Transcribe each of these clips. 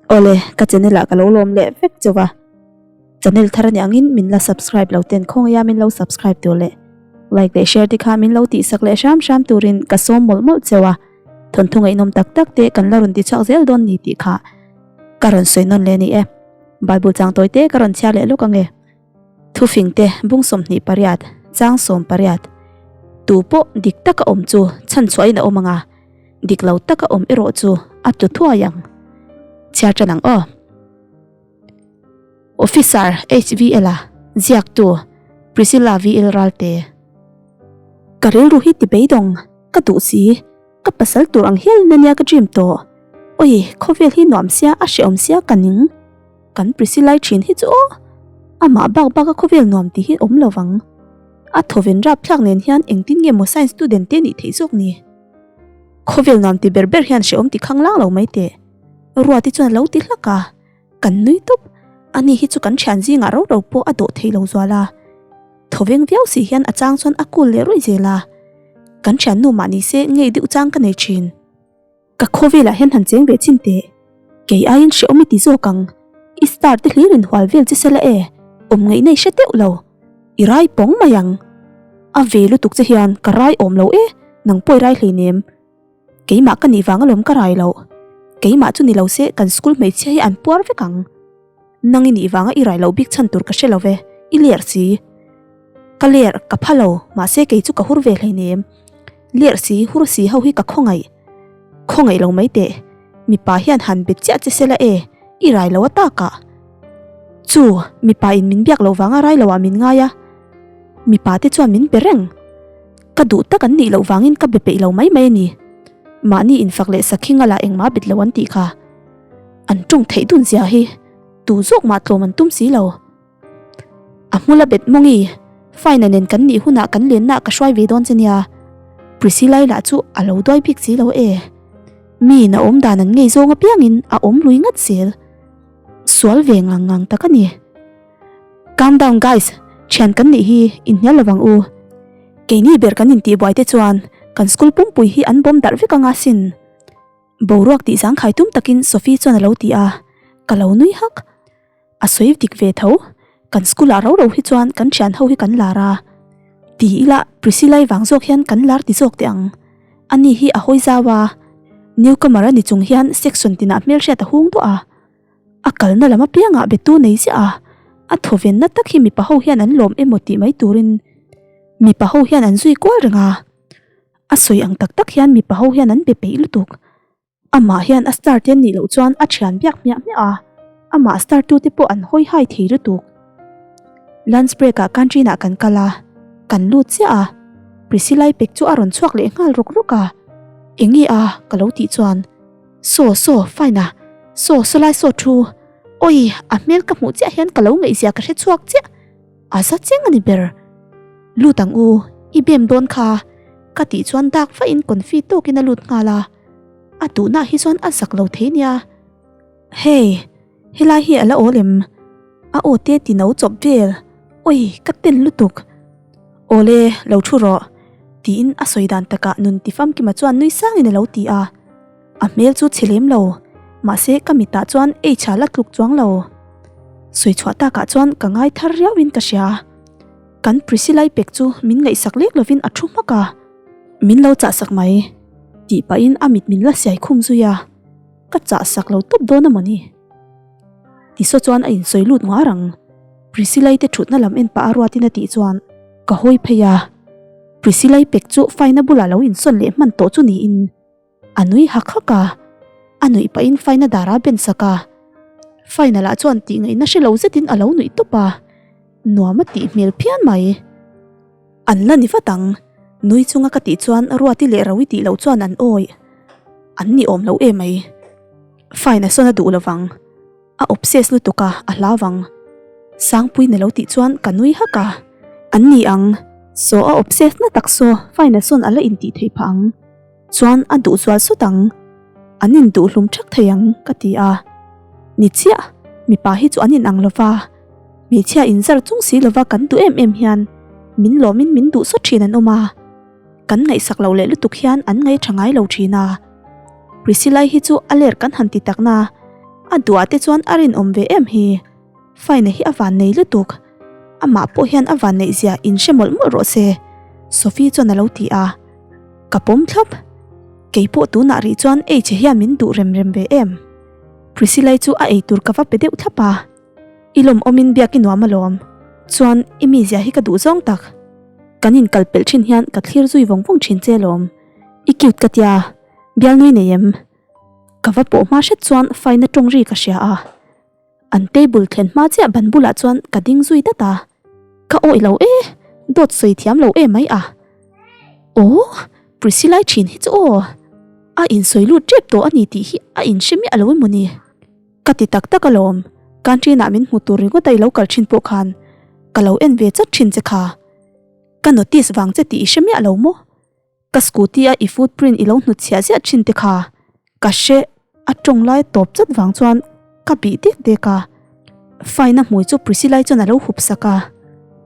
Awle, ka channel ah ka lo lawm leh vek chauh a. Channel thar anih angin min la subscribe lo ten khawngaia min lo subscribe tur leh like leh share te kha min lo tihsak leh hram hram turin ka sawm mawlh mawlh chauh a. Thawnthu ngaihnawm tak tak te kan la rawn ti chhuak zel dawn ni tih kha ka rawn sawi nawn leh a ni e. Bible chang tawi te ka rawn chhiar leh lawk ange. Thufing te bung 28, chang 18. Tu pawh dik taka awm chu chhan chhuahin a awm ang a, dik lo taka awm erawh chu a tlu thuai ang. Chhiar tan ang aw. Officer HVL a ziaktu Priscilla VL Ralte. Ka rilru hi ti beidawng ka duh si, ka pasal tur ang hial in ania ka dream tawh. Oi, khawvel hi nuam sia a hrehawm sia ka ning. Kan Priscilla-i thin hi chu aw! Amah bak bak a khawvel nuam tih hi awm lo vang. A thawven rapthlak nen hian engtin nge maw science student te nih theih zawk ni? Khawvel nuam ti ber ber hian hrehawm ti khang lang lo mai teh. Ruati chuan a lo ti hlak a, kan nui tawp. Ani hi chu kan thian zingah ro ro pawh a dawh thei lo zual a. Thawveng viau si hian a chang chuan a kul leh ruih zel a. Kan thiannu mah ni se ngei deuh chang ka nei thin. Ka khawvelah hian han cheng ve chin teh. Kei aiin hrehawm i ti zawk ang. I star te hlir in hual vel che sela e, awm ngaihna i hre teuh lo. I rai pawng mai ang. A ve lutuk che hian ka rai awm lo e, nang pawh i rai hleinem. Keimah ka nih vang alawm ka rai loh. Keimah chu ni lo se kan school hmeichhia hi an puar vek ang. Nang i nih vanga i rai loh bik chhan tur ka hre lo ve, i ler si. Ka ler, ka pha lo, mahse kei chu ka hur ve hleinem. Ler si, hur si ho hi ka khawngaih. Khawngaih lo mai teh. Mipa hian han bet chiah che sela e, i rai lo a takah. Chu, mipa in min biak loh vanga rai loah min ngai a. Mipa te chuan min be reng. Ka duh tak an nih loh vangin ka be peih lo mai mai a ni. Mahni infak leh sakhinga lah engmah bet lo an tih kha. An tawng theih dun zia hi tu zawk mah tlawm an tum si lo. A hmula bet mawngi, Fine-a nen kan nih hunah kan lenna ka hruai ve dawn che nia. Priscilla-i lah chu a lo duai bik si lo e. Miin a awm dan an ngei zawng apiangin a awm lui ngat zel. Sual ve ngang ngang tak a ni. Calm down guys, thian kan nih hi inhnial lovang u. Keini ber kan intihbuai te chuan kan school pumpui hi an bawm darh vek anga sin. Boruak tih zangkhai tum takin Sophie chuan a lo ti a, ka lo nui hak. A sawi dik ve tho, kan school ah ro ro hi chuan kan thian ho hi kan lar a. Ti ila Priscilla-i vang zawk hian kan lar ti zawk teh ang. Ani hi a hawi zau a, newcomer a ni chung hian section tinah hmelhriat a hung duah a. A kalna lam apiangah betu nei ziah a, a thawvenna tak hi mipa ho hian an lawm emaw tih mai turin mipa ho hian an zui kual reng a. A sawi ang tak tak hian mipa ho hian an be peih lutuk. Amah hian a star te an nih loh chuan a thian biak hmiah hmiah a, amah star tu te pawh an hawi hai thei lutuk. Lunch break ah canteen ah kan kal a, kan lut chiah a, Priscilla-i pek chu a rawn chhuak leh nghal rawk rawk a, Enge a? ka lo tih chuan, Saw saw fine a, saw saw lai saw thu, awi a hmel ka hmuh chiah hian ka lo ngaihzia ka hre chhuak chiah. A za cheng a ni ber. Lut ang u, i bem dawn kha, ka tih chuan dak vahin confi tawkin a lut nghal a. A duhna hi chuan a zak lo thei nia. Hey, helai hi a la awl em? A aw te ti no chawp vel. Oi, ka ten lutuk. Awle, lo thu rawh, tiin a sawi dan takah nun ti famkima chuan nui sangin a lo ti a. A hmel chu chhe lem lo, mahse ka mitah chuan ei chha la tluk chuang lo. Sawi chhuah takah chuan ka ngai thar riauin ka hria. Kan Priscilla-i pek chu min ngaihsak lek lovin a thu hmak a, min lo chahsak mai tih pahin a mit min la siai khum zui a, ka chahsak lo tawp dawn a mawni? Tisaw chuan a insawi lut ngar ang. Priscilla-i te thutna lam en pah a ruatin a tih chuan ka hawi phei a, Priscilla-i pek chu faina bulah lo insawn leh hman tawh chu niin. A nui hak hak a, a nuih pahin Faina dar a ben sak a. Faina lah chuan tih ngaihna hre lo zetin a lo nuih tawp a, nuam a tih hmel phian mai. An la ni vat ang, nui chunga ka tih chuan Ruati leh Rawi tih loh chuan an awi. An ni awm lo em mai. Faina sawn a duh lovang. A obsess lutuk a, a hlau vang. Sangpui na lo tih chuan ka nui hak a. An ni ang. Saw a obsess na tak saw Faina sawn a la intih theih phah ang. Chuan a duh zual sawt ang. An induh hlum thak thei ang ka ti a. Ni chiah, mipa hi chu an inang lova. Hmeichhia inzar chung si lova kan duh em em hian min lawmin min duh sawt thin an awm a. Kan ngaihsak loh leh lutuk hian an ngaih tha ngai lo thin a. Priscilla-i hi chu a ler kan han ti tak na. A duah te chuan a rinawm ve em hi. Faina hi a vannei lutuk. Amah pawh hian a vanneih zia in hre mawlh mawlh rawh se, Sophie chuan a lo ti a. Ka pawm thlap. Kei pawh tunah rih chuan ei che hian min duh rem rem ve em. Priscilla-i chu a eitur ka va pe deuh thlap a. I lawmawmin biak i nuam alawm. Chuan i mizia hi ka duh zawng tak. Kan inkal pelh thin hian ka thlir zui vawng vawng thin che alawm. I cute ka tia, bialnui nei em? Ka va pawh hma hret chuan faina tawng ri ka hria a. An table thlen hma chiah ban bulah chuan ka ding zui dat a. Ka awih lo e, dawt sawi thiam lo e mai a. Aw, Priscilla-i thin hi chu aw. A insawi lut tep tawh a ni tih hi a inhre miah lo emaw ni? Ka ti tak tak alawm, canteen ah min hmu tur ringawt a i lo kal thin pawh khan ka lo en ve chat thin che kha. Ka notice vang che tih i hre miah lo maw? Ka scooty a i footprint i lo hnutchhiah ziah thin te kha ka hre a tawng lai tawp chat vang chuan ka bih dek dek a. Faina hmui chu Priscilla-i chuan a lo hup sak a.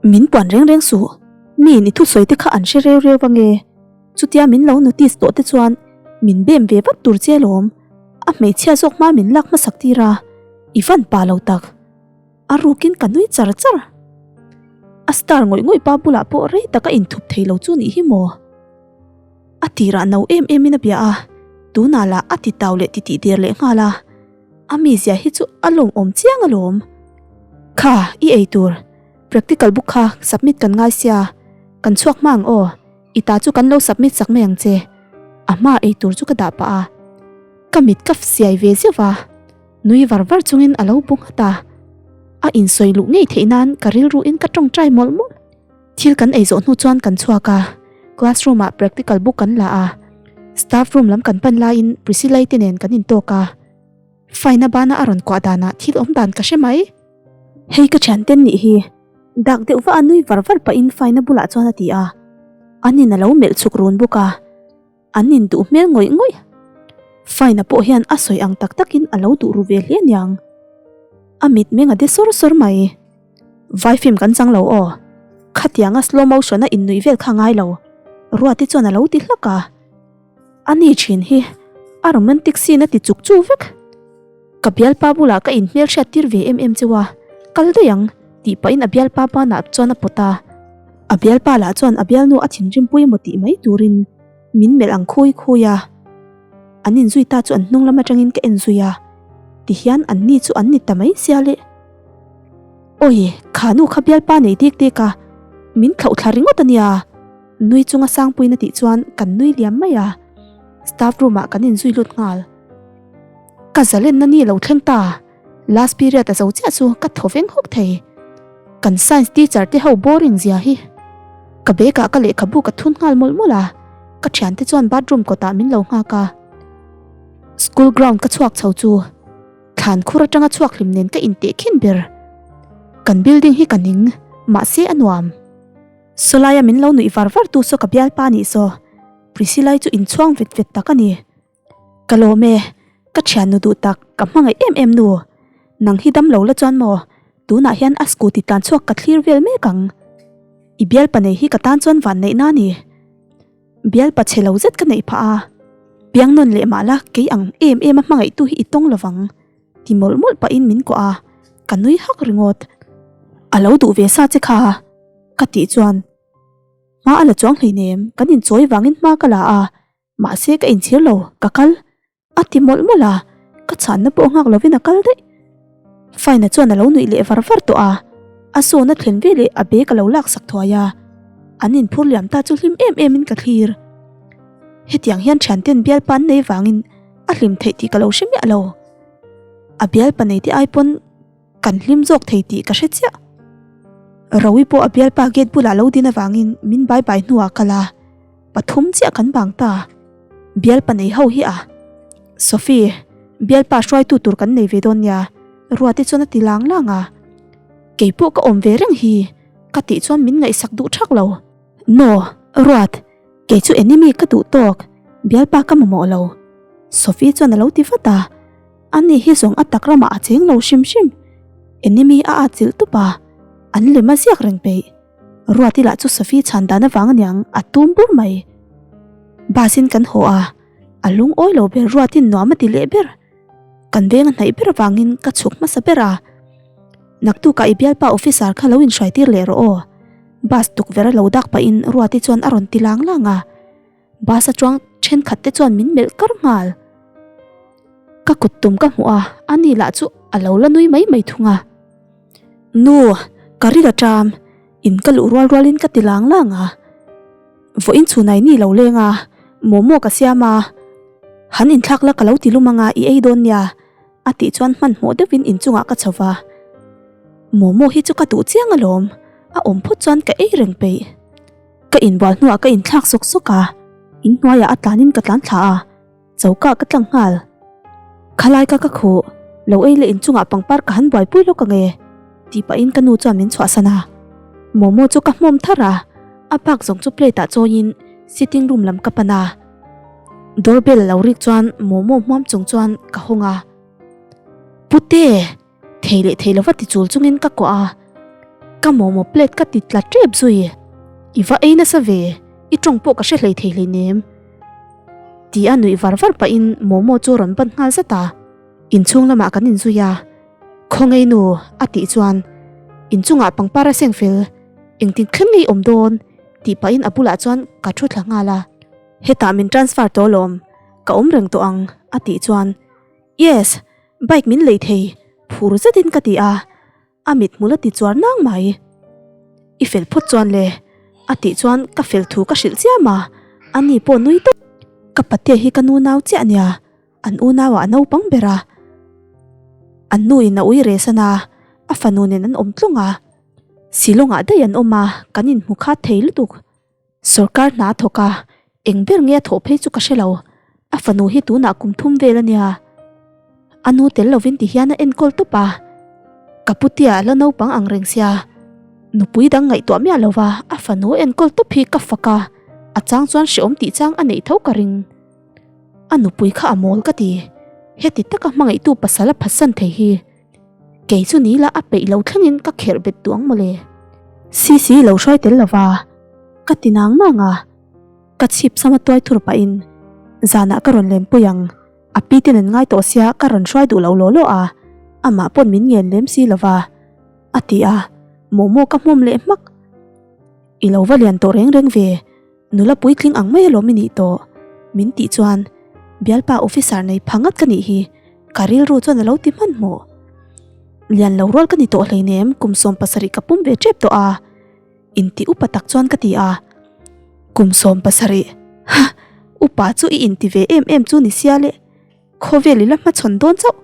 Min puan reng reng suh, miin i thusawi te kha an hre reu reu ange. Chutia min lo notice tawh te chuan min bem ve vat tur che alawm. A hmeichhia zawk hma min lak hmasak tir a, i van pa lo tak. A rukin ka nui char char. A star ngawih ngawih pa bulah pawh rei tak a inthup thei lo chu nih hi maw? A tirah no em em in a bia a, tunah lah a ti tau leh titih der leh nghal a. A mizia hi chu a lawmawm chiang alawm. Kha, i ei tur. Practical book kha submit kan ngai sia, kan chhuak hma ang aw. I ta chu kan lo submit sak mai ang che. A hma ei tur chu ka dah pah a. Ka mit ka siai ve zeuh va. Nui var var chungin a lo bu nghat a. A insawi luh ngei theih nan ka rilruin ka tawngtai mawlh mawlh. Thil kan ei zawh hnu chuan kan chhuak a, classroom ah practical book kan la a. Staff room lam kan pan laiin Priscilla-i te nen kan intawk a. Faina bana a rawn kuah danah thil awm dan ka hre mai. Hei ka thianten nih hi. Dak deuh va a nui var var pahin Faina bulah chuan a ti a. An in a lo melh chhuk run bawk a. An in duh hmel ngawih ngawih. Faina pawh hian a sawi ang tak takin a lo duh ru ve hle aniang. A mitmeng a de sawr sawr mai. Vai film kan chang lo aw. Khatianga slow motion a innuih vel kha ngai lo. Ruati chuan a lo ti hlak a. A ni thin hi a romantic scene a ti chuk chu vek. Ka bialpa bulah ka inhmelhriat tir ve em em cheu a, kal daih ang tih pahin a bialpa banah chuan a pawt a. A bialpa lah chuan a bialnu a thinrimpui emaw tih mai turin min melh ang khui khui a. An inzui ta chu an hnung lam atangin ka en zui a, tihian an ni chu an ni ta mai sia le. Awi, kha nu kha bialpa nei dik dik a, min thlauh thla ringawt a nia. Nui chunga Sangpuiin a tih chuan kan nui liam mai a, staff room ah kan inzui lut nghal. Ka zalenna ni lo thleng ta, last period a zo chiah chu ka thaw veng hawk thei. Kan science teacher te ho boring zia hi. Ka bag ah ka lehkhabu ka thun nghal mawlh mawlh a, ka thiante chuan bathroom kawtah min lo nghak a. School ground ka chhuak chho chu thlan khur atanga chhuak hlim nen ka inteh khin ber. Kan building hi ka ning, mahse a nuam. Sawlaia min lo nuih var var tu saw ka bialpa nih saw, Priscilla-i chu inchhuang vet vet tak a ni. Ka lawm e, ka thiannu duh tak, ka hmangaih em em nu. Nang hi dam lo la chuan maw, tunah hian a scooty tlan chhuak ka thlir vel mek ang. I bialpa nei hi ka tan chuan van neihna a ni. Bialpa chhe lo zet ka neih phah a, piang nawn leh mah la kei ang em em a hmangaihtu hi i tawng lovang. Ti mawlh mawlh pahin min kuah a, ka nui hak ringawt. A lo duh ve sa che kha, ka tih chuan hma a la chuang hleinem, kan inchawi vangin hma ka la a, mahse ka inchhir lo, ka kal. A ti mawlh mawlh a, ka chhanna pawh nghak lovin a kal daih. Faina chuan a lo nuih leh var var tawh a, a sawn a thlen veleh a bag a lo laksak thuai a, an inphur liam ta chu hlim em emin ka thlir. Hetiang hian thianten bialpa an nei vangin a hlim theih tih ka lo hre miah lo. A bialpa nei te ai pawn kan hlim zawk thei tih ka hre chiah. Rowi pawh a bialpa gate bulah lo din avangin min bai bai hnuah kal a, pathum chiah kan bang ta. Bialpa nei ho hi a. Sophie, bialpa hruaitu tur kan nei ve dawn nia, Ruati chuan a ti lang lang a. Kei pawh ka awm ve reng hi, ka tih chuan min ngaihsak duh thak lo. No, Ruat, Kei chu enemy ka duh tawk, bialpa ka mamawh lo. Sophie chuan a lo ti vat a, ani hi zawng a tak ramah a cheng lo hrim hrim. Enemy a atchilh tup a, an lem a ziak reng peih. Ruati lah chu Sophie chhan dan avang aniang a tum bur mai. Bus in kan haw a, a lungawi lo ber Ruatin nuam a ti leh ber. Kan veng a hnaih ber avangin ka chhuk hmasa ber a. Naktukah i bialpa officer kha lo inhruaitir leh rawh aw. Bus tukverh a lo dak pahin Ruati chuan a rawn ti lang lang a. Bus aṭuang ṭhenkhat te chuan min melh kar nghal. Ka kut tum ka hmuh a, ani lah chu a lo la nui mai mai thung a. Nu, ka ril aṭam, in ka luh rual rualin ka ti lang lang a. Vawiin chhunai ni lo leng a, momo ka siam a, han inthlak la ka lo ti lum anga i ei dawn nia, a tih chuan hmanhmawh deuhin inchungah ka chho va. Momo hi chu ka duh chiang alawm, a awm phawt chuan ka ei reng peih. Ka inbual hnuah ka inthlak sawk sawk a, inhnuaiah a tlanin ka tlan thla a, choka ka tlang nghal. Khalai ka ka khuh, lo ei leh inchungah pangpar ka han buaipui lawk ang e, tih pahin ka nu chuan min chhuahsan a. Momo chu ka hmawm thar a, a bak zawng chu plate ah chawiin sitting room lam ka pan a. Door bell a lo rik chuan momo hmuam chung chuan ka hawng a. Pute! Thei leh thei lova ti chul chungin ka kuah a, ka momo plate ka ti tla tep zui. I va ei nasa ve, i tawng pawh ka hre hlei thei hleinem. Ti a nuih var var pahin momo chu a rawn ban nghal zat a, inchhung lamah kan inzui a, Khawngaih nu a tih chuan inchungah pangpar a seng fel, engtin thleng nge i awm dawn tih pahin a bulah chuan ka thu thla nghal a. Hetah min transfer tawh alawm, ka awm reng tawh ang a tih chuan Yes, bike min lei thei, phur zetin ka ti a, a mithmul a ti chuar nang mai. I fel phawt chuan le, a tih chuan ka fel thu ka hrilh chiam a, a ni pawh nui tawp. Ka patea hi ka nu nau chiah nia, an unauah a naupang ber a. An nu in a ui reh san a, a fanu nen an awm tlawng a. Silawngah daih an awm a, kan inhmu khat thei lutuk. Sorkar hna a thawk a, eng ber nge a thawh phei chu ka hre lo. A fanu hi tunah kum thum vel a nia. A nu tel lovin ti hian a enkawl tawp a. Ka putia a la naupang ang reng sia. Nupui dang ngaihtuah miah lova a fanu enkawl tawp hi ka fak a, a chang chuan hreawm tih chang a neih tho ka ring. A nupui kha a mawl ka ti. Heti taka hmangaihtu pasal a phatsan thei hi. Kei chu ni la a peih lo thlengin ka kherh bet duh ang mawle. Sisi lo hruai tel lova ka ti nang nang a, ka chhip sam a tuai thur pahin zanah ka rawn lenpui ang, a pi ten an ngai tawh sia ka rawn hruai duh lo law law a, amah pawn min ngen lem si lova a ti a, momo ka hmawm leh hmak. I lo va lian tawh reng reng ve. Nula puitling ang mai alawm i nih tawh, min tih chuan bialpa officer nei pha ngat ka nih hi, ka rilru chuan a lo ti hmanhmawh. Lian lo rual ka ni tawh hleinem kum 70 ka pum ve tep tawh a, inti upa tak chuan ka ti a. Kum 70, ha, upa chu i inti ve em em chu ni sia le, khawvel i la hmachhawn dawn chauh.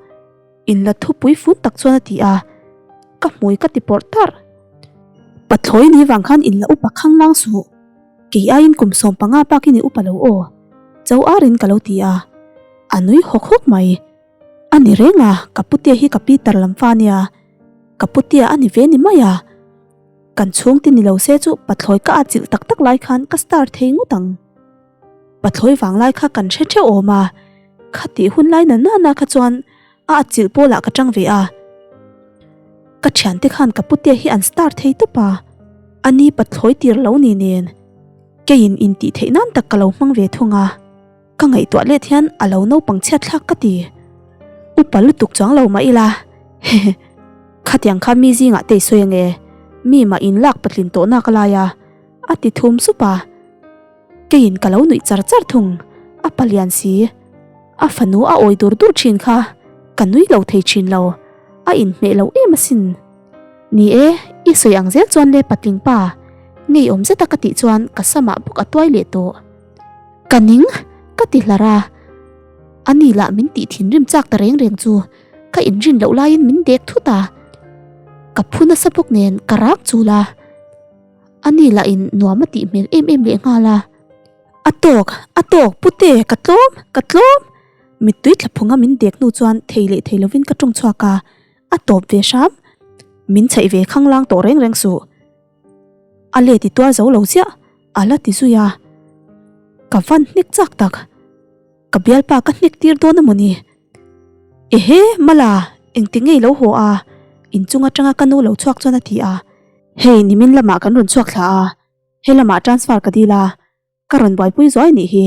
In la thupui fun tak chuan a ti a, ka hmui ka ti pawrh tarh. Pathlawi ni vang khan in la upa khang lang suh, kei aiin kum 15 bakin i upa lo aw, cho arin ka lo ti a, a nui hawk hawk mai. A ni reng a, ka putea hi ka Peter lam fa nia, ka putea a ni ve ni mai a. Kan chhungte ni lo se chu pathlawi ka atchilh tak tak lai khan ka star thei ngawt ang. Pathlawi vanglai kha kan hre theuh awm a, khatih hun lai na nana kha chuan a atchilh pawlah ka tang ve a. Ka thiante khan ka putea hi an star thei tawp a, a ni pathlawi tir lo ni nen keiin intih theih nan tak ka lo hmang ve thung a, ka ngaihtuah let hian a lo naupang chhiat thlak ka ti. Upa lutuk chuang lo mah ila, hehe, khatiang kha mi zingah te i sawi ange, mi mah inlak patlin tawh nak a lai a, a ti thum sup a. Keiin ka lo nuih char char thung, a palian si. A fanu a awi dur dur thin kha ka nui lo thei thin lo, a inhmeh lo em asin. Ni e, i sawi ang zel chuan le patling pa, ngeiawm zeta ka tih chuan ka samah bawk a tuai leh tawh. Ka ning, ka ti hlar a. Ani lah min tih thinrim chak ta reng reng chu ka inrin loh laiin min dek thut a. Ka phu nasa bawk nen ka rak chul a. A ni lah in nuam a tih hmel em em leh nghal a. A tawk, a tawk, pute, ka tlawm, ka tlawm! Mittui thla phunga min dek hnu chuan thei leh thei lovin ka tawng chhuak a, a tawp ve hram. Min chhaih ve khanglang tawh reng reng suh. A let i tuar zo lo chiah, a la ti zui a. Ka van hnek chak tak. Ka bialpa ka hnek tir dawn a mawni? Ehe, Mala, engti ngei lo haw a? Inchung atanga ka nu lo chhuak chuan a ti a. Hei, nimin lamah kan rawn chhuak thla a, he lamah transfer ka dil a, ka rawn buaipui zuai nih hi.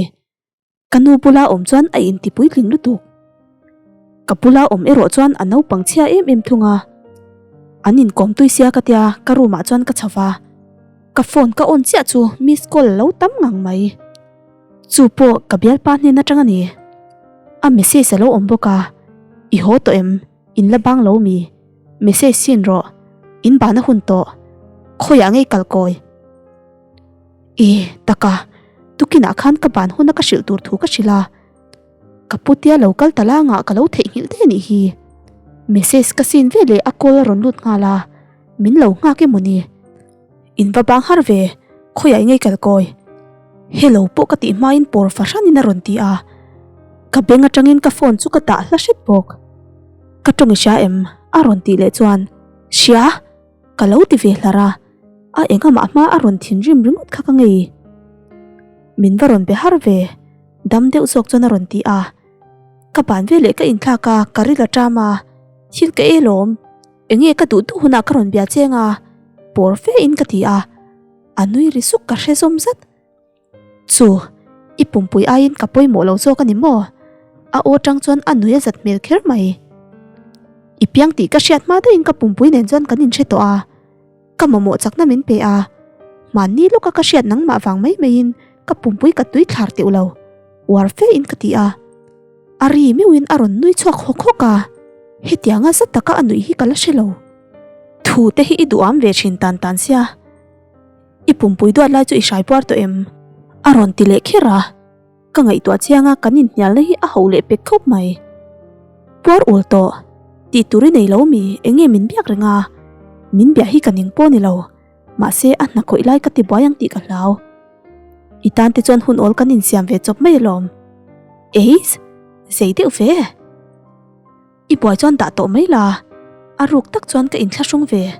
Ka nu bula awm chuan a inti puitling lutuk. Ka bula awm erawh chuan a naupang chhia em em thung a. An inkawm tui sia ka tia ka room ah chuan ka chho va. Ka phone ka on chiah chu miss call a lo tam ngang mai. Chu pawh ka bialpa hnen atang a ni. A message a lo awm bawk a, I haw tawh em? In la bang lo mi? Message sin rawh. In bahna hun tawh. Khawiah ngei kal kawi? I, taka, tukinah khan ka ban huna ka hrilh tur thu ka hrilh a. Ka putia lo kal ta langah ka lo theihnghilh daih a nih hi. Message ka sin veleh a call a rawn lut nghal a, min lo nghak emaw ni? In va bang har ve, khawiah i ngei kal kawi? Hello pawh ka tih hmain pawr fahranin a rawn ti a. Ka beng atangin ka phone chu ka dah hla hret bawk. Ka tawng i hria em? a rawn tih leh chuan, Hria! Ka lo ti ve hlar a, a engamah hma a rawn thinrim ringawt kha ka ngei. Min va rawn be har ve, dam deuh zawk chuan a rawn ti a. Ka ban veleh ka inthlak a, ka ril a ṭam a, thil ka ei alawm. Enge ka duh duh hunah ka rawn bia cheng a, pawr fe in ka ti a, a nui ri suk ka hre zawm zat. Chu, i pumpui aiin ka pawimawh lo zawk a ni maw? A aw tang chuan a nui a zat hmel kher mai. I piang tih ka hriat hma daihin ka pumpui nen chuan kan inhre tawh a, ka mamawh chakna min pe a, mahni lawka ka hriat nangmah vang mai maiin ka pumpui ka tui thlar teuh lo, uar fe in ka ti a. A ri meuhin a rawn nui chhuak hawk hawk a, hetianga zat taka a nuih hi ka la hre lo. Thu te hi i duham ve thin tan tan sia, i pumpui duat lai chu i hrai puar tawh em? A rawn ti leh kher a, ka ngaihtuah chiang a kan inhnialna hi a hoh leh pek khawp mai. Puar ul tawh, tih tur i nei lo mi, eng nge min biak reng a? Min biah hi ka ning pawh ni lo, mahse a hna khawih lai ka ti buai ang tih ka hlau. I tan te chuan hun awl kan insiam ve chawp mai alawm. Eis! Zei deuh ve. I buai chuan dah tawh mai la. A ruk tak chuan ka inthlahrung ve.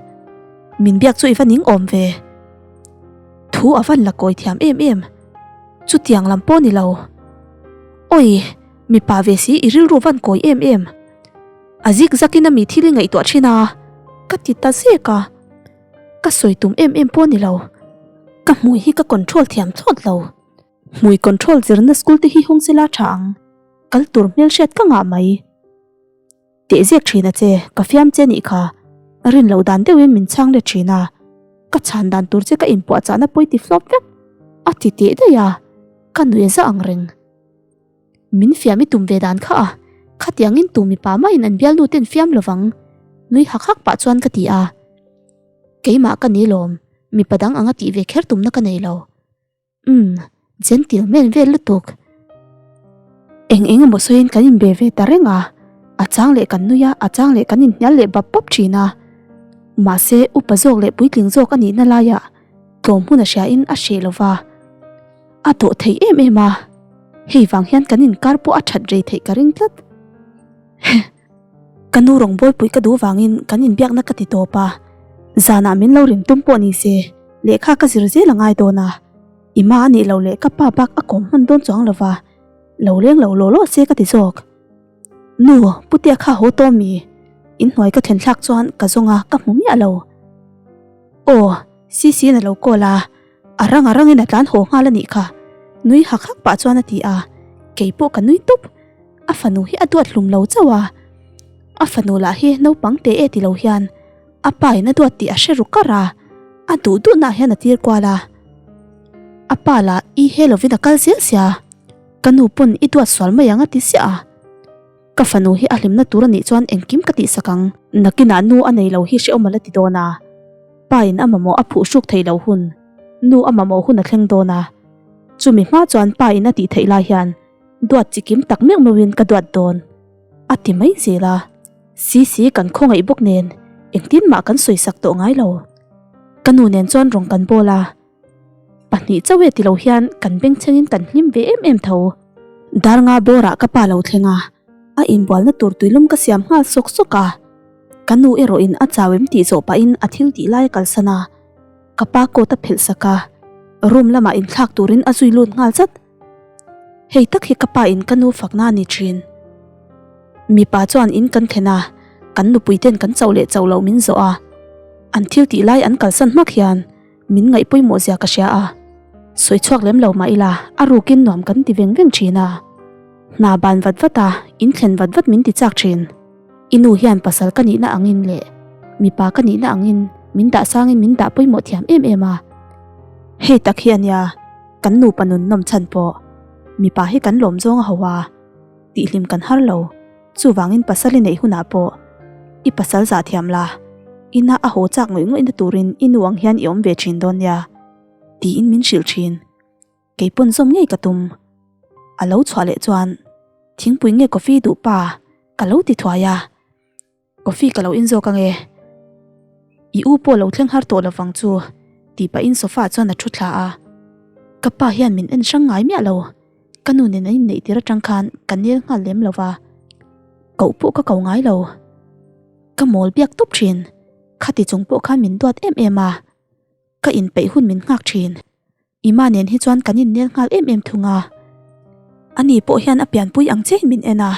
Min biak chu i va ning awm ve. Thu a van la kawi thiam em em. Chutiang lam pawh ni lo. Awi! Mipa ve si i rilru van kawi em em. A zik zakin a mi thil i ngaihtuah thin a. Ka ti ta zek a. Ka sawi tum em em pawh ni lo. Ka hmui hi ka control thiam thlawt lo. Hmui control zirna school te hi hung sela tha ang. Kal tur hmelhriat ka ngah mai. Teh zek thin a che, ka fiam che nih kha. Rin loh dan deuhin min chhang let thin a. Ka chhan dan tur che ka inpuahchahna pawi ti flop vek. A ti teh daih a, ka nuih za ang reng. Min fiam i tum ve dan kha a, khatiangin tu mipa mahin an bialnu ten fiam lovang, nui hak hak pah chuan ka ti a. Keimah ka ni lawm, mipa dang anga tih ve kher tumna ka nei lo. Umm, gentle man vel lutuk. Eng eng emaw sawiin kan inbe ve ta reng a, a chang leh kan nui a, a chang leh kan inhnial leh bap bap thin a. Mahse, upa zawk leh puitling zawk a nihna laiah tlawm hmun a hriain a hreh lova. A dawh thei em em a, hei vang hian kan inkar pawh a that rei theih ka ring tlat. Ka nu rawn bawlpui ka duh vangin kan inbiakna ka ti tawp a, zanah min lo rim tum pawh ni se, lehkha ka zir zel a ngai dawn a, i ma a nih loh leh ka pa bak a kawm hman dawn chuang lo va, lo leng lo law law se ka ti zawk. Nu, Putea kha haw tawh mi? Inhnuai ka thlen thlak chuan ka zawng a, ka hmu miah lo. Aw, Sisi'n a lo call a. A rang a rangin a tlan haw nghal a nih kha, nui hak hak pah chuan a ti a, kei pawh ka nui tawp. A fanu hi a duat hlum lo chauh a, a fanu lah hi naupang teh e ti lo hian a pa in a duat tih a hre ru kar a, a duh duhnaah hian a tir kual a. A pa lah i he lovin a kal zel sia, ka nu pawn i duat sual mai ang a ti ziah a. Ka fanu hi a hlimna tur a nih chuan engkim ka tihsak ang. Nakinah nu a nei lo hi hrehawm a la ti dawn a, pa in a mamawh a phuhhruk theih loh hun, nu a mamawh hun a thleng dawn a. Chumi hma chuan pa in a tih theih lai hian duat chi kim tak meuh meuhin ka duat dawn a ti mai zel a. Sisi kan khawngaih bawk nen engtin mah kan sawisak tawh ngai lo. Ka nu nen chuan rawng kan bawl a. Pahnih chauh e ti lo hian kan bengchhengin kan hlim ve em em tho. Darnga bawrah ka pa lo thleng a, a inbualna tur tuilum ka siam nghal sawk sawk a. Ka nu erawhin a chau em tih zawh pahin a thil tih lai a kalsan a, ka pa coat a phelh sak a, room lamah inthlak turin a zui lut nghal zat. Hei tak hi ka pa in ka nu fakna a ni thin. Mipa chuan in kan thlen a, kan nupui ten kan chauh leh chauh loh min zawh a, an thil tih lai an kalsan hmak hian Min ngaih pawimawh zia ka hria a, sawi chhuak lem lo mah ila a rukin nuam kan ti veng veng thin a. Hna ban vat vat a, in thlen vat vat min ti chak thin. I nu hian pasal ka nihna angin leh mipa ka nihna angin min dah sangin min dah pawimawh thiam em em a. Hei tak hi a nia, kan nupa nun nawm chhan pawh. Mipa hi kan lawm zawng a ho a, tihhlim kan har lo. Chuvangin pasal i neih hunah pawh i pasal zah thiam la, ina a haw chak ngawih ngawihna turin i nu ang hian i awm ve thin dawn nia, tiin min hrilh thin. Kei pawn zawm ngei ka tum. A lo chhuah leh chuan thingpui nge coffee duh pa ka lo ti thuai a, coffee ka lo in zawk ange. I u pawh lo thleng har tawh lovang chu tih pahin sofa ah chuan a thu thla a. Ka pa hian min en hrang ngai miah lo. Ka nu nen an inneih tir atang khan ka nel nghal lem lo va, koh pawh ka ko ngai lo. Ka mawl biak tawp thin. Khati chung pawh khan min duat em em a, ka inpeih hun min nghak thin. Ima nen hi chuan kan innel nghal em em thung a. Ani pawh hian a pianpui ang chiahin min en a,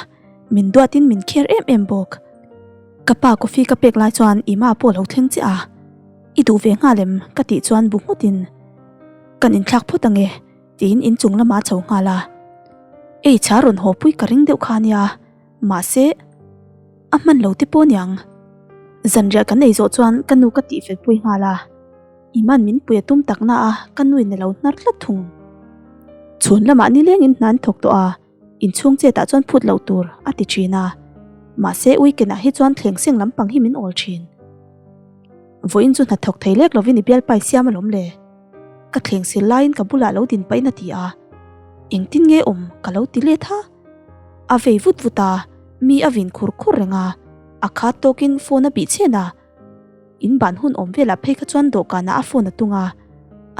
min duatin min kher em em bawk. Ka pa coffee ka pek lai chuan Ima pawh a lo thleng chiah a, I duh ve nghal em? ka tih chuan bu nghutin, Kan inthlak phawt ange tiin inchung lamah a chho nghal a. Ei chhar rawn haw pui ka ring deuh kha ania, mahse a hman lo te pawh aniang. Zanriah kan ei zawh chuan ka nu ka tihfel pui nghal a. Iman min pui a tum tak na a, ka nuin a lo hnar tlat thung. Chhun lamah nilengin hna an thawk tawh a, inchhung chetah chuan phut loh tur a ti thin a. Mahse weekend ah hi chuan thleng seng lampang hi min awl thin. Vawiin chu hna thawk thei lek lovin i bialpai siam alawm le. Ka thleng sil laiin ka bulah lo din pahin a ti a, engtin nge awm ka lo ti let ha. A vei vut vut a, mi a vin khur khur reng a, a khat tawkin phone a bih chhen a. In ban hun awm velah phei kha chuan dawhkanah a phone a tung a,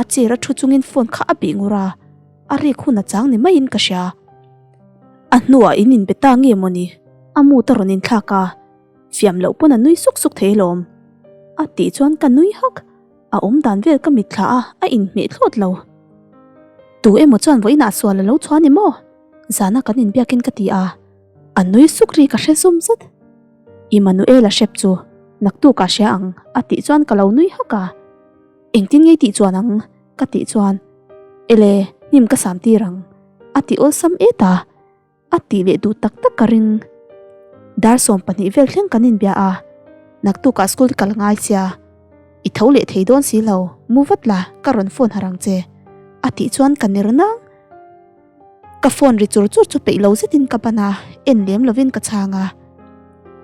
a chair a thu chungin phone kha a bih ngur a, a rik hun a chang ni maiin ka hria. A hnuah in inbe ta nge mawni? A mood a rawn inthlak a, fiam loh pawn a nui suk suk thei alawm. A tih chuan ka nui hak, a awm dan vel ka mitthla a, a inhmeh thlawt lo. Tu emaw chuan vawiinah sual a lo chhuah ni maw? Zana kan inbiakin ka ti a, a nui suk ri ka hre zum zet. Immanuela hrep chu naktuk ah hria ang a tih chuan ka lo nui hak a, engtin ngei tih chuan ang ka tih chuan ele hnim ka sam tir ang a ti awlsam et a, a tih leh duh tak tak ka ring. Dar 12 vel thleng kan inbia a, naktuk ah school kal ngai sia i tho leh thei dawn si lo mu vat la ka rawn phone har ang che a tih chuan ka ner nang. Ka phone ri chur chur chu peih lo zetin ka ban a, en lem lovin ka chhang a.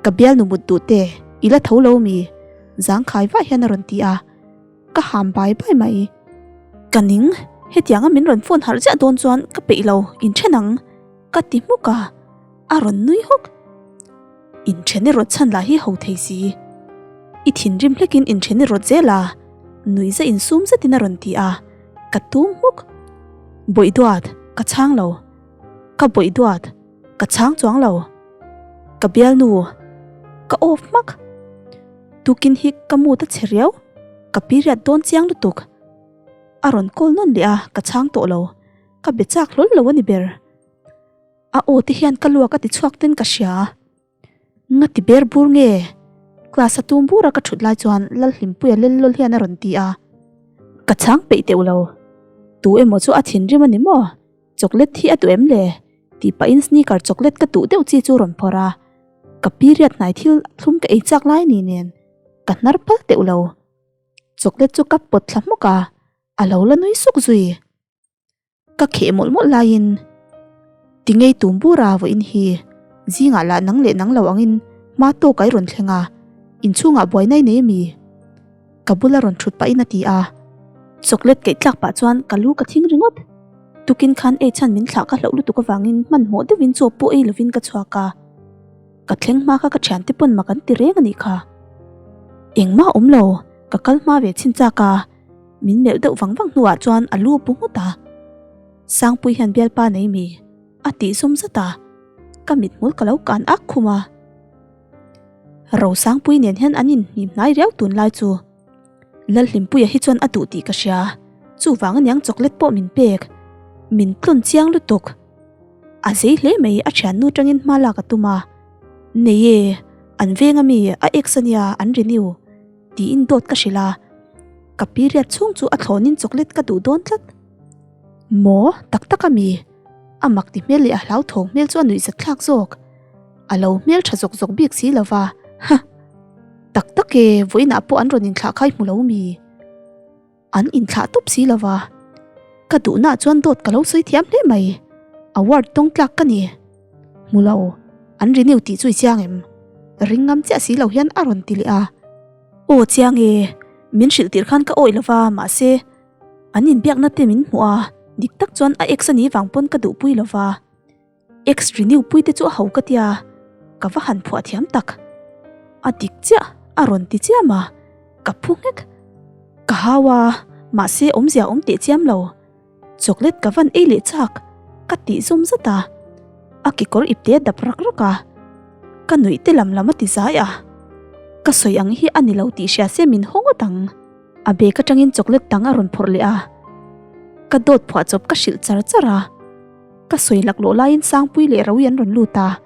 Ka bialnu mut duh te, i la tho lo mi? Zangkhai vah hian a rawn ti a, ka ham bai bai mai. Ka ning, hetianga min rawn phone harh ziah dawn chuan ka peih lo, inthen ang, ka ti hmuk a, a rawn nui hawk. Inthen i rawt chhan lah hi ho thei si. I thinrim hlekin inthen i rawt zel a, nuihza insum zetin a rawn ti a. Ka tum hmuk. Bawih duat, ka chhang lo. Ka bawih duat, ka chhang chuang lo. Ka bialnu, ka off hmak. Tukin hi ka mood a chhe riau, ka period dawn chiang lutuk. A rawn call nawn leh a, ka chhang tawh lo. Ka be chak hlawl lo a ni ber. A aw te hian ka luak a ti chhuak ten ka hria. Nga ti ber bur nge? Class a tum bura ka thut lai chuan Lalhlimpuia lel lawl hian a rawn ti a. Ka chhang peih teuh lo. Tu emaw chu a thinrim a ni maw? Chocolate hi a duh em le? Tih pahin sneaker chocolate ka duh deuh chi chu rawn phawrh a. Ka period hnai thil thlum ka ei chak lai ni nen ka hnar phal teuh lo. Chocolate chu ka pawt thla hmawk a, a lo la nui suk zui. Ka kheh mawlh mawlh laiin ti ngei tum bur a vawiin hi zingah lah nang leh nang lo angin hma tawk ai rawn thleng a, inchhungah buai nai nei ami? Ka bula rawn thut pahin a ti a, chocolate keih tlak pah chuan ka lu ka thing ringawt. Tukin khan ei chhan min thlah ka hlauh lutuk avangin hmanhmawh deuhin chaw pawh ei lovin ka chhuak a, ka thleng hma kha ka thiante pawn mak an ti reng a nih kha. Engmah awm lo, ka kal hma ve chhin chak a. Min melh deuh vang vang hnuah chuan a lu bu nghut a, Sangpui hian bialpa nei mi? a tih zawm zat a, ka mithmul ka lo kan ak khum a. Rosangpui nen hian an inhnim hnai riau tunlai chu. Lalhlimpuia hi chuan a duh tih ka hria, chuvang aniang chocolate pawh min pek. Min tlawn chiang lutuk. A zei hle mai a thiannu tangin hma lak a tum a, Nei e, an veng ami a ex ania an renew. Tiin dawt ka hrilh a, ka period chhung chu a thlawnin chocolate ka duh dawn tlat. Maw? Tak tak a mi? A mak ti hmel leh a hlauthawng hmel chu a nuihzat thlak zawk. A lo hmel tha zawk zawk bik si lo va. Ha! Tak tak e, vawiinah pawh an rawn inthlah khai hmu lo mi? An inthlah tawp si lo va. Ka duhnaah chuan dawt ka lo sawi thiam hle mai. Award tawng tlak ka ni. Hmu lo, an renew tih chu i chiang em? Ring ngam chiah si lo hian a rawn ti leh a. Aw chiang e, min hrilh tirh khan ka awih lo va, mahse an inbiakna te min hmuh a, dik tak chuan a ex a nih vang pawn ka duhpui lo va. Ex renew pui te chu a ho ka tia, ka va han phuah thiam tak. A dik chiah a rawn ti chiam a, ka phu nghek. Ka hau a, mahse awmzia awm teh chiam lo. Chocolate ka van ei leh chak ka tih zawm zat a, a kekawr ipte a dap rak rak a, ka nuih te lam lam a ti zai a, ka sawi ang hi a ni lo tih hria se min haw ngawt ang. A bag atangin chocolate dang a rawn phawrh leh a, ka dawt phuah chawp ka hrilh char char a, ka sawi laklawh laiin Sangpui leh Rawi an rawn lut a,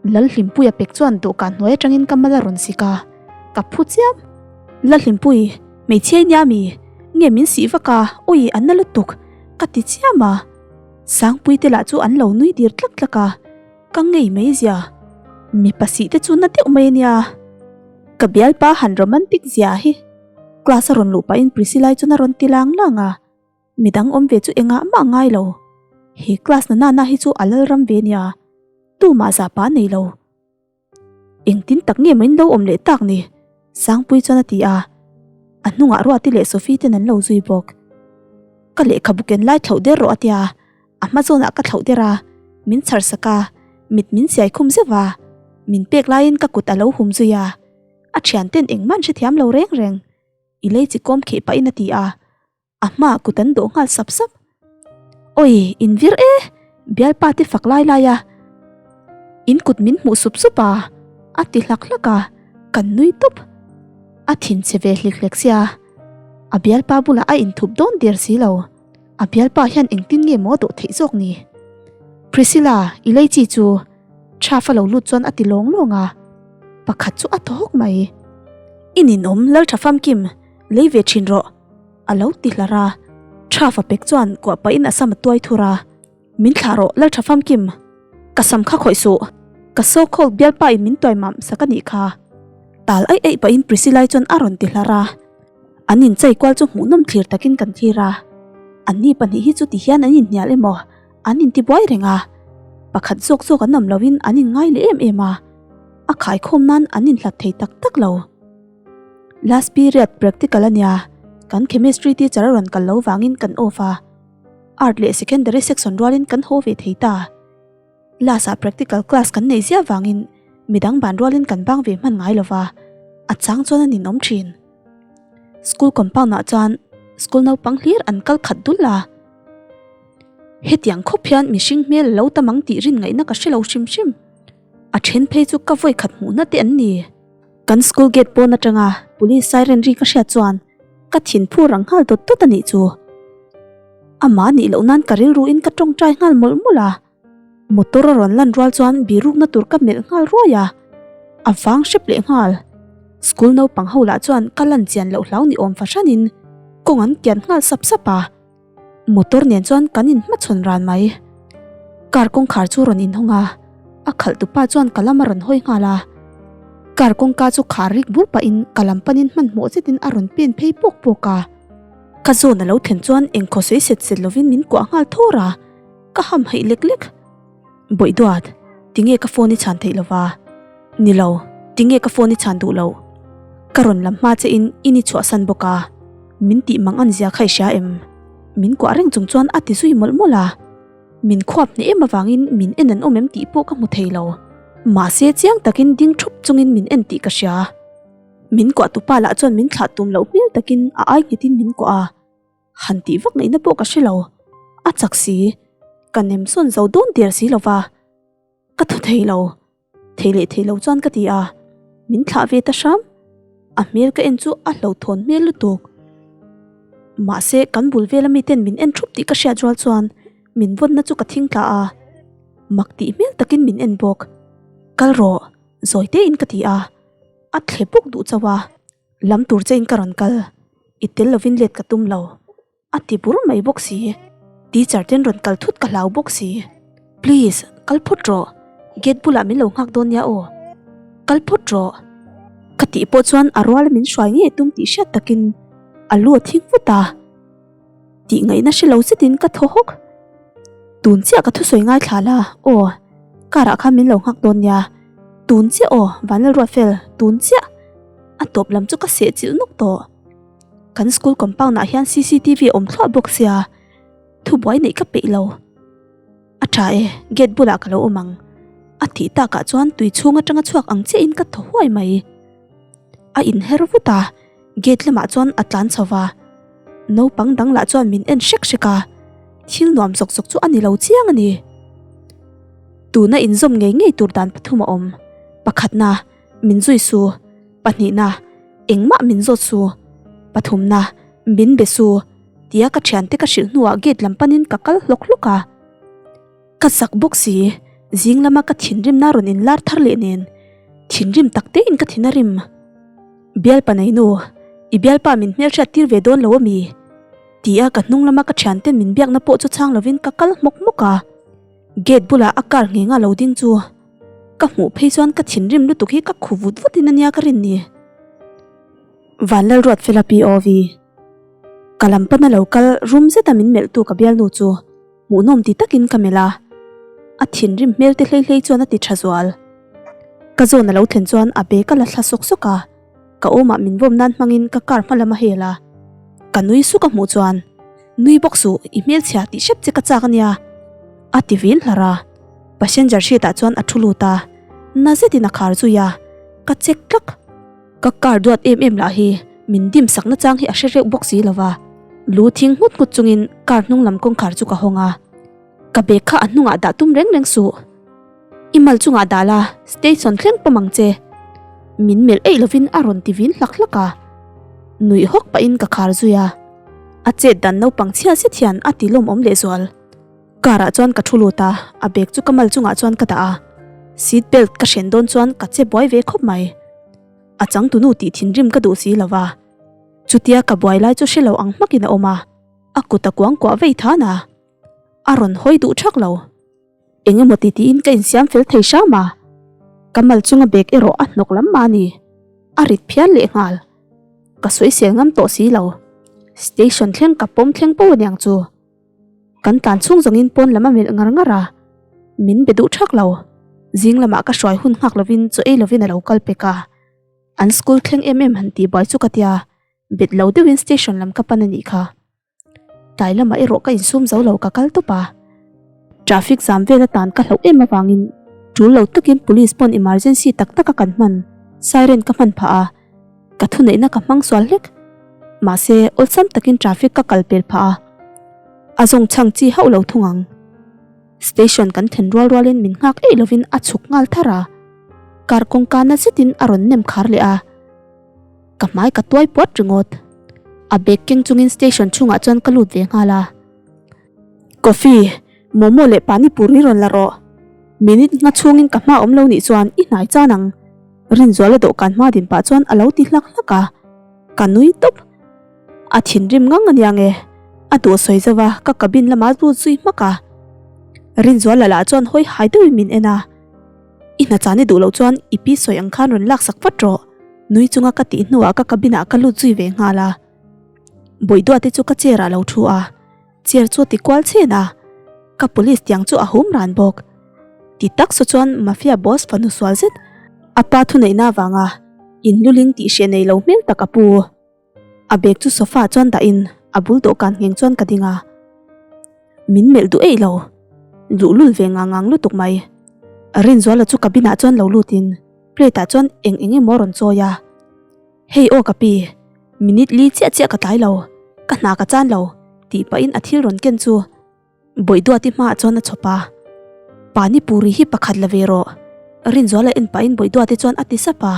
Lalhlimpuia pek chuan dawhkan hnuai atangin ka mal a rawn sik a, ka phu chiam. Lalhlimpui, hmeichhia i nia mi? Nge min sih vak a, awi an na lutuk, ka ti chiam a. Sangpui te lah chu an lo nui dir tlak tlak a, ka ngei mai zia. Mipa sih te chu na deuh mai a nia. Ka bialpa han romantic zia hi. Class a rawn luh pahin Priscilla-i chuan a rawn ti lang lang a. Midang awm ve chu engah mah ngai lo. He class na nana hi chu a lal ram ve nia. Tumah zahpa nei lo. Engtin tak nge main lo awm leh tak ni? Sangpui chuan a ti a. A hnungah Ruati leh Sophie ten an lo zui bawk. Ka lehkhabu ken lai thlauh der rawh a tia. A hma zawnah ka thlauh der a. Min chhar sak a. Mit min siai khum zeuh a. Min pek laiin ka kut a lo hum zui a. A thianten engmah an hrethiam lo reng reng. I lei chi kawm kheh pahin a ti a. A hmaah kut an dawh nghal sap sap. Awi, in vir e! Bialpa te fak lai lai a, in kut min hmuh sup sup a, a ti hlak hlak a, kan nui tawp. A thinchhe ve hlik hlek sia, a bialpa bulah a inthup dawn der si lo. A bialpa hian engtin nge maw a dawh theih zawk ni? Priscilla, i lei chi chu Tha fa lo lut chuan a ti lawng lawng a, pakhat chu a thaw hawk mai. I ninawm Laltha Famkim, lei ve thin rawh. A lo ti hlar a, tha fa pek chuan kuah pahin a sam a tuai thur a, Min thlah rawh Laltha Famkim, ka sam kha khawih suh, ka so called bialpa in min tuai mam sak a nih kha. Tal aih aih pahin Priscilla-i chuan a rawn ti hlar a, an inchei kual chu hmuhnawm thlir takin kan thlir a, anni pahnih hi chu ti hian an inhnial emaw an intibuai reng a, pakhat zawk zawk an awm lohin an inngai leh em em a, a khaikhawm nan an inhlat thei tak tak lo. Last period practical a nia, kan chemistry teacher a rawn kal lo vangin kan off a, art leh secondary section rualin kan haw ve thei ta. Last ah practical class kan neih ziah vangin midang ban rualin kan bang ve hman ngai lova, a chang chuan a ninawm thin. School compound ah chuan school naupang hlir an kal khat dul a, hetiang khawp hian mihring hmel a lo tam ang tih rin ngaihna ka hre lo hrim hrim. A then phei chu ka vawi khat hmuhna te an ni. Kan school gate pawn atanga police siren ri ka hriat chuan ka thinphu rang nghal dawt dawt a nih chu. Amah nih loh nan ka rilru in ka tawngtai nghal mawlh mawlh a. Motor a rawn lan rual chuan birukna tur ka melh nghal ruai a, a vang hrep leh nghal. School naupang ho lah chuan ka lan chian loh hlau ni awm fahranin kawng an kian nghal sap sap a. Motor nen chuan kan inhmachhawn ran mai. Car kawngkhar chu rawn inhawng a, a khalh tupa chuan ka lam a rawn hawi nghal a. Car kawngka chu khar rik bur pahin ka lam panin hmanhmawh zetin a rawn pen phei pawk pawk a. Ka zawn a lo thlen chuan engkhaw sawi set set lovin min kuah nghal thawr a, ka hamhaih lek lek. Bawih duat, tinge ka phone i chhan theih lova? Ni lo, tinge ka phone i chhan duh loh? Ka rawn lam hma che in in i chhuahsan bawk a, min tih mang an zia kha i hria em? Min kuah reng chung chuan a ti zui mawlh mawlh a, min khuap hneh em avangin min en an awm em tih pawh ka hmu thei lo. Mahse chiang takin ding thup chungin min en tih ka hria. Min kuah tupa lah chuan min thlah tum loh hmel takin a ai nghetin min kuah a. Han tih vak ngaihna pawh ka hre lo, a chak si, ka nem sawn zo dawn der si lova, ka thaw thei lo, thei leh thei lo chuan ka ti a, min thlah ve ta hram, a hmel ka en chu a hlauhthawn hmel lutuk. Mahse kan bul vela miten min en thup tih ka hriat rual chuan min vawnna chu ka thing tla a, mak tih hmel takin min en bawk, kal rawh, zawi tein ka ti a, a thle bawk duh chauh a. Lam tur che in ka rawn kal, i tel lovin let ka tum lo, a ti bur mai bawk si. Teacher ten rawn kal thut ka hlau bawk si. Please, kal phawt rawh. Gate bulah min lo nghak dawn nia aw. Kal phawt rawh. Ka tih pawh chuan a ruala min hruai ngei tum tih hriat takin a lu a thing vut a. Tih ngaihna hre lo zetin ka thaw hawk. Tun chiah ka thusawi ngaithla la aw, car ah khan min lo nghak dawn nia. Tun chiah aw, Vanlalruatfel, tun chiah. A tawp lam chu ka seh chilh nawk tawh. Kan school compound ah hian cctv a awm thluah bawk sia, thubuai neih ka peih lo. A tha e, gate bulah ka lo awm ang. A tih takah chuan tui chhung atanga chhuak ang chiahin ka thaw huai mai. A inher vut a, gate lamah chuan a tlan chho va. Naupang dang lah chuan min en hrek hrek a, thil nuam zawk zawk chu a ni lo chiang a ni. Tuna inzawm ngei ngei tur dan pathum a awm. Pakhatna, min zui su. Pahnihna, engmah min zawt su. Pathumna, min be su. Tia ka thiante ka hrilh hnuah gate lam panin ka kal hlawk hlawk a. Ka zak bawk si, zing lama ka thinrimna rawn inlar thar leh nen thinrim tak tein ka thin a rim. Bialpa neinu, i bialpa min hmelhriat tir ve dawn lo ami? Tia ka hnung lama ka thianten min biakna pawh chu chhang lovin ka kal hmawk hmawk a. Gate bulah a car nghenga lo ding chu ka hmuh phei chuan ka thinrim lutuk hi ka khu vut vutin ania ka rin ni. Vanlalruatfela POV. Ka lam pana lo kal rum zeta min melhtu ka bialnu chu hmuhnawm ti takin ka melh a, a thinrim hmel te hlei hlei chuan a ti tha zual. Ka zawn a lo thlen chuan a bag a la thla sawk sawk a, ka awmah min vawm nan hmangin ka car hma lam a hel a, ka nui suk a hmuh chuan, Nui bawk suh, i hmelchhia tih hrep che ka chak ania, a ti vin hlar a. Passenger seat ah chuan a thu lut a, na zetin a khar zui a, ka check tlak. Ka car duat em em lah hi min dim sakna chang hi a hre reuh bawk si lova, lu thing nghut nghut chungin car hnung lam kawngkhar chu ka hawng a, ka bag kha a hnungah dah tum reng reng suh. I mal chungah dah la, station thleng pawm ang che. Min melh eih lovin a rawn ti vin hlak hlak a, nuih hawk pahin ka khar zui a, a chet dan naupang chhia zet hian a ti lawmawm lehzual. Car ah chuan ka thu lut a, a bag chu ka mal chungah chuan ka dah a, seat belt ka hren dawn chuan ka che buai ve khawp mai. A changtunu tih thinrim ka duh si lo va, chutia ka buai lai chu hre lo ang hmakin a awm a, a kut a kuang kuah vei than a, a rawn hawi duh thak lo. Eng emaw ti tiin ka insiam fel thei hram a, ka mal chunga bag erawh a hnawk lam mah a ni, a rit phian lehnghal. Ka sawisel ngam tawh si lo, station thleng ka pawm thleng pawh aniang chu. Kan tlan chhung zawngin pawn lam a melh ngar ngar a, min be duh thak lo. Zing lamah ka hruai hun nghak lovin chaw ei lovin a lo kal pek a. An school thleng em em han tih buai chu ka tia, bet lo deuhin station lam ka pan a nih kha. Tlai lamah erawh ka insum zo lo ka kal tawp a. Traffic zam vel atan ka hlauh em avangin tul lo takin police pawn emergency tak taka kan hman siren ka hman phah a. Ka thuneihna ka hmang sual hlek. Mahse, awlsam takin traffic ka kal pel phah a, a zawng chhang chi hauh lo thung ang. Station kan thlen rual rualin min nghak eih lovin a chhuk nghal thar a, car kawngka na zetin a rawn nem khar leh a, ka hmai ka tuai puat ringawt. A bag keng chungin station chhungah chuan ka lut ve nghal a. Coffee, momo leh pani puri rawn la rawh. Minute nga chhungin ka hma awm lo nih chuan i hnai chan ang. Rinzuala dawhkan hma din pah chuan a lo ti hlak hlak a, ka nui tawp. A thinrim ngang aniang e, a duh sawi zo va ka cabin lamah lut zui hmak a. Rinzuala lah chuan hawi hai deuhin min en a, I hna chan i duh loh chuan i pi sawi ang khan rawn laksak vat rawh, nui chunga ka tih hnuah ka cabin ah ka lut zui ve nghal a. Bawihduate chu ka chair ah lo thu a, chair chu a ti kual chhen a, ka police tiang chu a hum ran bawk. Ti tak saw chuan mafia boss fanu sual zet a pa thuneihna avanga in luling tih hreh nei lo hmel tak a pu. A bag chu sofa ah chuan dah in a bul dawhkan ngheng chuan ka ding a, min melh duh eih lo, luhlul ve ngang ngang lutuk mai. Rinzuala chu cabin ah chuan lo lut in plate ah chuan eng eng emaw a rawn chawi a. Hei aw ka pi, minute li chiah chiah ka tlai lo, ka hna ka chan lo, tih pahin a thil rawn ken chu Bawihduati hmaah chuan a chhawp a. Pani puri hi pakhat la ve rawh, Rinzuala en pahin Bawihduati chuan a ti sap a,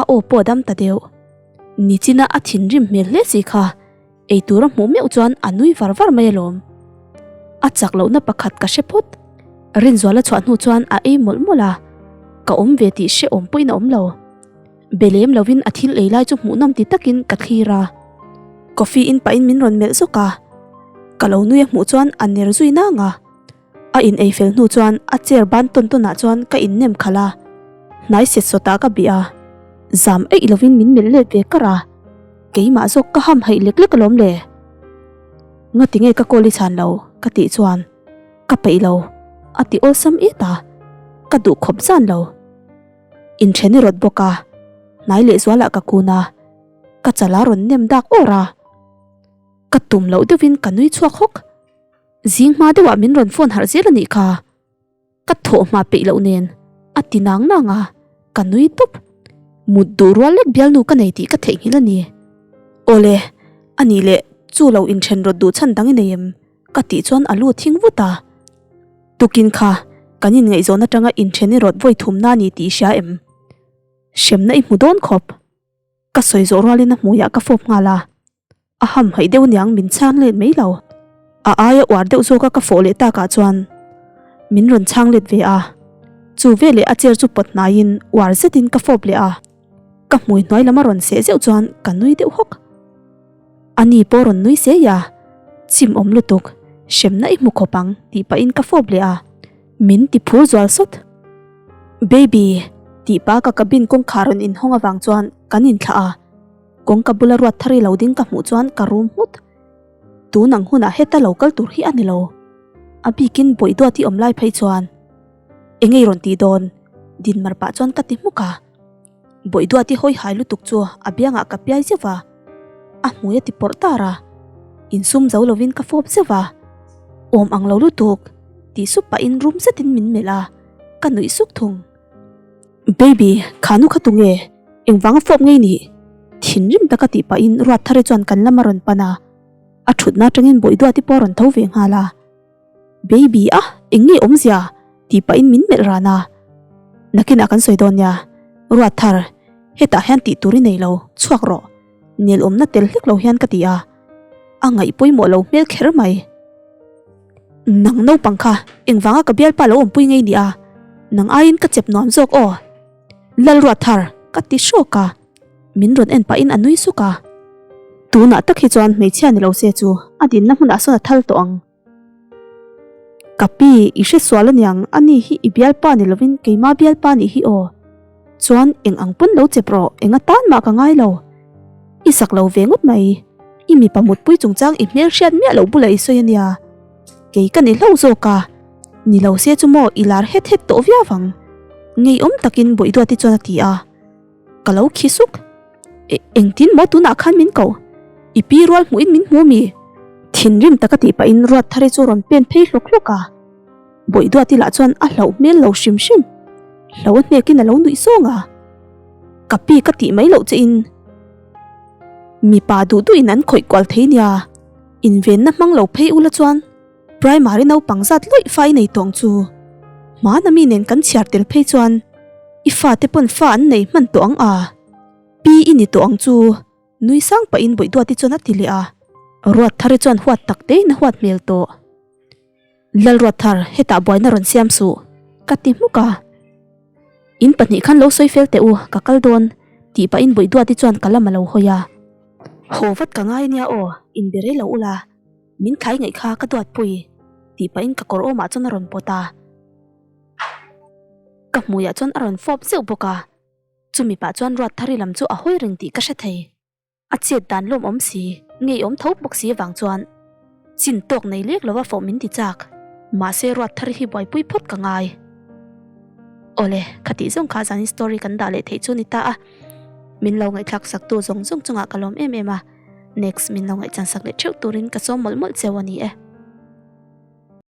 a aw pawh a dam ta deuh. Nichina a thinrim hmel hle si kha, eitur a hmuh meuh chuan a nui var var mai alawm. A chak lohna pakhat ka hre phawt. Rinzuala chhuah hnu chuan a ei mawlh mawlh a, ka awm ve tih hrehawm pawhin a awm lo. Be lem lovin a thil ei lai chu hmuhnawm ti takin ka thlir a. Coffee in pahin min rawn melh zawk a, ka lo nui a hmuh chuan a ner zui nang a. A in ei fel hnu chuan a chair ban tawn tawn ah chuan ka in nem khalh a, hnai set sawt ah ka bih a, zam eih lovin min melh let ve kar a, keimah zawk ka ham haih lek lek alawm le. Ngati nge ka call i chhan lo ka tih chuan ka peih lo a ti awlsam et a, ka duh khawp zan lo. Inthen i rawt bawk a, hnai lehzualah ka kun a, ka chala rawn nem dak awr a. Ka tum loh deuhin ka nui chhuak hawk. Zing hma deuhah min rawn phone harh zel a nih kha. Ka thawh hma peih loh nen a ti nang nang a, ka nui tawp. Mut duh rual lek bialnu ka nei tih ka theihnghilh a ni. Awle, a nih leh chu lo inthen rawt duh chhan dang i nei em? Ka tih chuan a lu thing vut a. Tukin kha kan inngaihzawn atanga inthen i rawt vawi thumna a ni tih i hria em? Hremna i hmu dawn khawp. Ka sawi zawh rualin a hmuiah ka fawp nghal a, a hamhaih deuh niang min chhang let mai lo. A aia uar deuh zawka ka fawh leh takah chuan min rawn chhang let ve a, chu veleh a chair chu pawt hnaiin uar zetin ka fawp leh a, ka hmui hnuai lam a rawn seh zeuh chuan ka nui deuh hawk. Ani pawh rawn nui sei a, chim awm lutuk, hremna i hmu khawp ang tih pahin ka fawp leh a. Min ti phur zual sawt. Baby, tih pa ka cabin kawngkhar rawn inhawng avang chuan kan inthlah a, kawngka bula ruat thar i lo ding ka hmuh chuan ka rum nghut. Tun ang hunah heta lo kal tur hi a ni lo. A bikin bawih duat i awm lai phei chuan eng ei rawn tih dawn? Din mar pah chuan ka ti hmuk a. Bawih duat i hawi hai lutuk chu a biangah ka piai zeuh va, a hmui a ti pawrh tar a, insum zo lovin ka fawp zeuh va, awm ang lo lutuk tih sup pahin rum zetin min melh a, ka nuih suk thung. Baby, kha nu kha tunge? Engvanga fawp ngei nih? Thinrim taka tih pahin Ruatthari chuan kan lam a rawn pan a, a thutna atangin Bawih duat i pawh a rawn tho ve nghal a. Baby a, eng nge awmzia? tih pahin min melh ran a. Nakinah kan sawi dawn nia, Ruat thar, hetah hian tih tur i nei lo, chhuak rawh. Nel awmna tel hlek lo hian ka ti a, a ngaih pawimawh lo hmel kher mai. Nang naupang kha, engvanga ka bialpa lo awmpui ngei nia, nang aiin ka chep nuam zawk aw. Lal Ruat thar, ka ti hrawk a, min rawn en pahin a nui suk a. Tunah tak hi chuan hmeichhia ni lo se chu a dinna hmunah sawn a thal tawh ang. Ka pi, i hre sual aniang, ani hi i bialpa ni lovin keima bialpa nih hi aw. Chuan eng ang pawn lo chep rawh, eng atan mah ka ngai lo. I sak lo ve ngawt mai. I mipa mutpui chungchang i hmel hriat miah loh bulah i sawi ania. Kei ka ni hlauh zawk a, ni lo se chu maw i lar het het tawh viau ang. Ngeiawm takin Bawihduati chuan a ti a. Ka lo khi suk. E, engtin maw tunah khan min ko? I pi rual hmuhin min hmu mi? Thinrim taka tih pahin Ruatthari chu rawn pen phei hlawk hlawk a. Bawihduati lah chuan a hlauh hmel lo hrim hrim. Hlo a hnekin a lo nuih zawng a. Ka pi ka tih mai loh che in. Mipa duh duhin an khawih kual thei nia. Invenna hmang lo phei ula chuan Primary naupang zat lawih fa i nei tawng chu. Hmana mi nen kan chhiar tel phei chuan i fate pawn fa an nei hman tawh ang a. Pi i ni tawh ang chu nui sang pahin Bawihduati chuan a ti leh a. Ruatthari chuan huat tak tein a huat hmel tawh. Lalruatthar, hetah buaina rawn siam suh, ka ti hmuk a. In pahnih khan lo sawi fel teh u, ka kal dawn, tih pahin Bawihduati chuan ka lam a lo hawi a. Haw vat ka ngai nia aw, inbe rei lo ula. Min thlai ngaih kha ka duatpui, tih pahin ka kawr awmah chuan a rawn pawt a. Ka hmuiah chuan a rawn fawp zeuh bawk a, chumi pah chuan Ruatthari lam chu a hawi reng tih ka hre thei. A chet dan lawmawm si, ngeiawm tho bawk si avang chuan chin tawk nei lek lova fawh min ti chak. Mahse Ruatthari hi buaipui phawt ka ngai. Awle, khatih zawng kha zanin story kan dah leh theih chu ni ta a, min lo ngaihthlak saktu zawng zawng chungah ka lawm em em a. Next min lo ngaihchan sak leh theuh turin ka sawm mawlh mawlh cheu a ni e.